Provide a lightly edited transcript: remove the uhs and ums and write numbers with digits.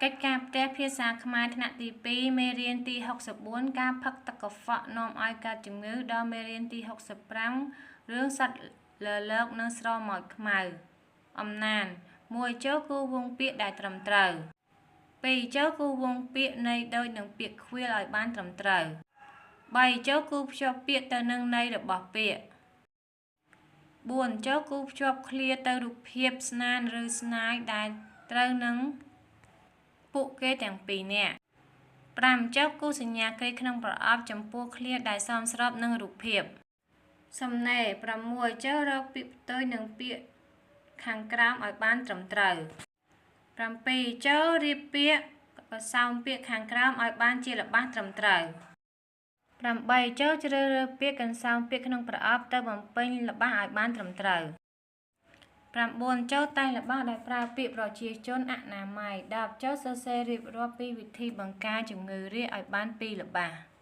កិច្ចការផ្ទះភាសាខ្មែរថ្នាក់ទី2មេរៀនទី64ការផឹកទឹកកខ្វក់នាំឲ្យកើតជំងឺដល់មេរៀនទី65រឿងសត្វលលកនិងស្រមោចខ្មៅអំណាន1ចូលគូវងពាក្យដែលត្រឹមត្រូវ2ចូលគូវងពាក្យន័យដូចនឹងពាក្យខ្វៀលឲ្យបានត្រឹមត្រូវ3ចូលគូភ្ជាប់ពាក្យទៅនឹងន័យរបស់ពាក្យ4ចូលគូភ្ជាប់ឃ្លាទៅរូបភាពស្នានឬស្នាយដែលត្រូវនឹងពួកគេទាំងពីរនាក់5ចុះគូសញ្ញាគ្រាក្នុងប្រអប់ចំពោះឃ្លាដែលសមស្របនឹងរូបភាពសំណេរ6ចុះរកពាក្យផ្ទុយនឹងពាក្យខាងក្រោមឲ្យបានត្រឹមត្រូវ7ចូលរៀបពាក្យកសោមពាក្យខាងក្រោមឲ្យបានជាល្បះត្រឹមត្រូវ8ចូលជ្រើសរើសពាក្យកន្សោមពាក្យក្នុងប្រអប់ទៅបំពេញល្បះឲ្យបានត្រឹមត្រូវ9ចូលតែងល្បះដោយប្រើពាក្យប្រជាជនអនាម័យ10ចូលសរសេររៀបរាប់ពីវិធីបង្ការជំងឺរាគឲ្យបាន2ល្បះ។